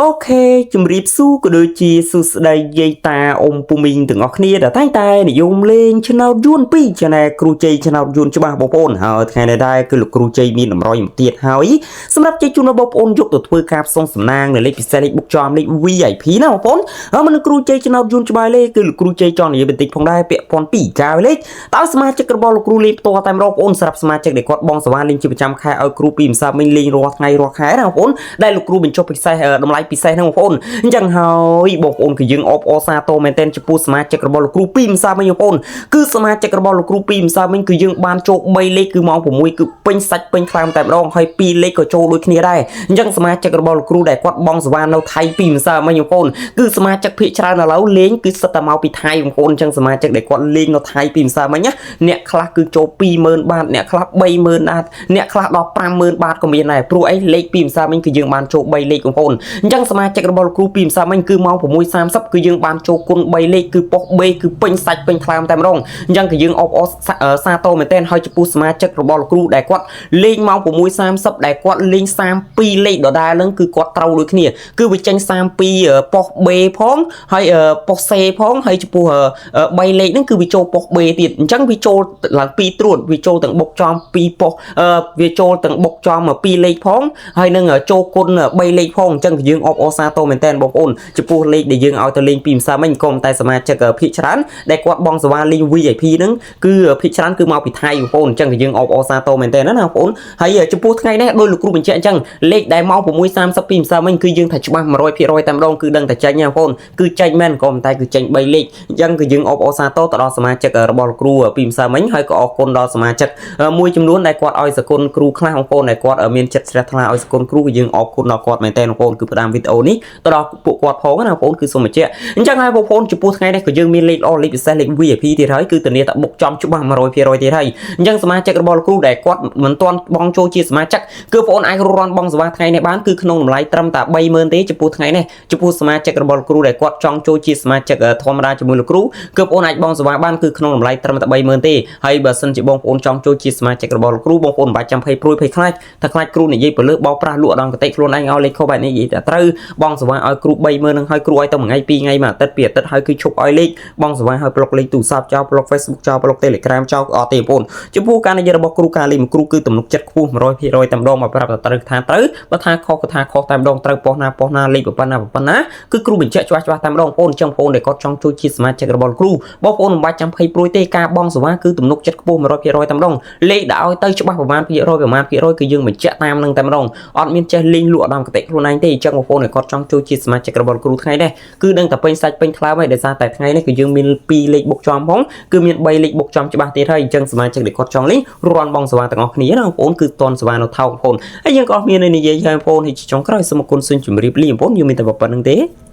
OK ជំរាបសួរក៏ដូចជាសួស្តីយាយតាអ៊ំពូមីងទាំងអស់គ្នាដែលតែងតែនិយមលេងឆ្នោតយួនពីរ Channel គ្រូជ័យឆ្នោតយួនច្បាស់បងប្អូនហើយថ្ងៃនេះដែរគឺលោកគ្រូជ័យមានតម្រុយមកទៀតហើយសម្រាប់ជ័យជូនដល់បងប្អូនយកទៅធ្វើការផ្សងសំណាងនៅលេខពិសេសលេខបុកចំលេខ VIP ណាបងប្អូនហើយមិនគ្រូជ័យឆ្នោតយួនច្បាស់លេគឺលោកគ្រូជ័យចង់និយាយបន្តិចផងដែរពាក់ព័ន្ធពីការលេខតើសមាជិករបស់លោកគ្រូលេងផ្ទាល់តែម្ដងបងប្អូនសម្រាប់សមាជិកដែលគាត់បងសវ៉ាលេងជាប្រចាំខែឲ្យគ្រូពីម្សិលមិញលេងរាល់ថ្ងៃរាល់ខែណាបងប្អូនដែលលោកគ្រូបញ្ចុះពិសេសតម្លៃពិសេសហ្នឹងបងប្អូនអញ្ចឹងហើយបងប្អូនគឺយើងអបអរសាទរមែនទែនចំពោះសមាជិករបស់លោកគ្រូពីម្សិលមិញបងប្អូនគឺសមាជិករបស់លោកគ្រូពីម្សិលមិញគឺយើងបានចូល3លេខគឺម៉ោង6គឺពេញសាច់ពេញខ្លាំងតែម្ដងហើយ2លេខក៏ចូលដូចគ្នាដែរអញ្ចឹងសមាជិករបស់លោកគ្រូដែលគាត់បងសវ៉ានៅថៃពីម្សិលមិញបងប្អូនគឺសមាជិកភាគច្រើនឥឡូវលេងគឺសិតតែមកពីថៃបងប្អូនអញ្ចឹងសមាជិកដែលគាត់លេងនៅថៃពីម្សិលមិញណាអ្នកខ្លះគឺចូល20000បាតអ្នកខ្លះ30000បាតអ្នកខ្លះដល់50000បាតក៏មានដែរព្រោះអីលេខពីម្សិលមិញគឺយើងបានចូល3លេខបងប្អូនអញ្ចឹងសមាជិករបស់លោកគ្រូពីម្សិលមិញគឺម៉ោង6:30គឺយើងបានចូលគុណ3លេខគឺប៉ុស្តិ៍ B គឺពេញសាច់ពេញថ្លើមតែម្ដងអញ្ចឹងគឺយើងអបអរសាទរមែនទែនហើយចំពោះសមាជិករបស់លោកគ្រូដែលគាត់លេងម៉ោង6:30ដែលគាត់លេង32លេខដដែលហ្នឹងគឺគាត់ត្រូវដូចគ្នាគឺវាចេញ32ប៉ុស្តិ៍ B ផងហើយប៉ុស្តិ៍ C ផងហើយចំពោះ3លេខហ្នឹងគឺវាចូលប៉ុស្តិ៍ B ទៀតអញ្ចឹងវាចូលឡើង2ត្រួតវាចូលទាំងបុកចំ2ប៉ុស្តិ៍វាចូលទាំងបុកចំ2លេខផងហើយនឹងចូលគុណ3លេខផងអញ្ចឹងយើងអបអរសាទរមែនតើបងប្អូនចំពោះលេខដែលយើងឲ្យទៅលេងពីម្សិលមិញក៏តែសមាជិកភាគច្រើនដែលគាត់បងសេវាលេង VIP ហ្នឹងគឺភាគច្រើនគឺមកពីថៃបងប្អូនអញ្ចឹងយើងអបអរសាទរមែនតើណាបងប្អូនហើយចំពោះថ្ងៃនេះដោយលោកគ្រូបញ្ជាក់អញ្ចឹងលេខដែលម៉ោង6:30ពីម្សិលមិញគឺយើងថាច្បាស់100%តែម្ដងគឺដឹងតែចេញណាបងប្អូនគឺចេញមែនក៏ប៉ុន្តែគឺចេញ3លេខអញ្ចឹងគឺយើងអបអរសាទរទៅដល់សមាជិករបស់លោកគ្រូពីម្សិលមិញហើយក៏អរគុណដល់សមាជិកមួយចំនួនដែលគាត់ឲ្យសគុណគ្រូខ្លះបងប្អូនដែលគាត់មានចិត្តជ្រះថ្លាឲ្យសគុណគ្រូគឺយើងអរគុណដល់គាត់មែនតើបងប្អូនគឺផ្ដាំវីដេអូនេះទៅដល់ពួកគាត់ផងណាបងប្អូនគឺសូមបញ្ជាក់អញ្ចឹងហើយបងប្អូនចំពោះថ្ងៃនេះក៏យើងមានលេខល្អលេខពិសេសលេខ VIP ទៀតហើយគឺធានាថាបុកចំច្បាស់100%ទៀតហើយអញ្ចឹងសមាជិករបស់លោកគ្រូដែលគាត់មិនទាន់បងចូលជាសមាជិកគឺបងប្អូនអាចរស់រាន់បងសេវាថ្ងៃនេះបានគឺក្នុងតម្លៃត្រឹមតែ30000ទេចំពោះថ្ងៃនេះចំពោះសមាជិករបស់លោកគ្រូដែលគាត់ចង់ចូលជាសមាជិកធម្មតាជាមួយលោកគ្រូគឺបងប្អូនអាចបងសេវាបានគឺក្នុងតម្លៃត្រឹមតែ30000ទេហើយបើសិនជាបងប្អូនចង់ចូលជាសមាជិករបស់លោកគ្រូបងប្អូនមិនបាច់ចាំភ័យព្រួយភ័យខ្លាចថាខ្លាចគ្រូនិយាយព្រលើសបោកប្រាស់លក់អដងកតិខ្លួនឯងឲ្យលេខខុសបែបនេះនិយាយតែត្រូវបងសេវាឲ្យគ្រូ30000នឹងឲ្យគ្រូឲ្យទៅមួយថ្ងៃពីរថ្ងៃមួយអាទិត្យពីរអាទិត្យហើយគឺឈប់ឲ្យលេខបងសេវាឲ្យប្លុកលេខទូរស័ព្ទចោលប្លុក Facebook ចោលប្លុក Telegram ចោលអត់ទេបងប្អូនចំពោះការនិយាយរបស់គ្រូការលេខមួយគ្រូគឺទំនុកចិត្តខ្ពស់100%តែម្ដងមកប្រាប់តែត្រូវថាត្រូវបើថាខុសក៏ថាខុសតែម្ដងត្រូវប៉ុស្ណាប៉ុស្ណាលេខប៉ុណ្ណាប៉ុណ្ណាគឺគ្រូបញ្ជាក់ច្បាស់ច្បាស់តែម្ដងបងប្អូនអញ្ចឹងបងប្អូនដែលគាត់ចង់ជួយជាសមាជិករបស់គ្រូបងប្អូនមិនបាច់ចាំភ័យព្រួយទេការបងសេវាគឺទំនុកចិត្តខ្ពស់100%តែម្ដងលេខដាក់ឲ្យទៅច្បាស់ប្រហែលភាគរយប្រហែលភាគរយគឺយើងបញ្ជាក់តាមនឹងតែម្ដងអត់មានចេះលេងលក់ឧត្តមគតិខ្លួនឯងទេអញ្ចឹងបងប្អូនដែលគាត់ចង់ជួយជាសមាជិករបស់គ្រូថ្ងៃនេះគឺដឹងតែពេញសាច់ពេញថ្លើមហើយដោយសារតែថ្ងៃនេះគឺយើងមាន2លេខបុកចំផងគឺមាន3លេខបុកចំច្បាស់ទៀតហើយអញ្ចឹងសមាជិកដែលគាត់ចង់លេងរាន់បងសេវាទាំងអស់គ្នាណាបងប្អូនគឺតន់សេវានៅថោកបងប្អូនហើយយើងក៏អត់មាននិយាយហើយបងប្អូនហើយចុងក្រោយសូមអរគុណសូមជម្រាបលាបងប្អូនយើងមានតែប៉ុណ្្នឹងទេ។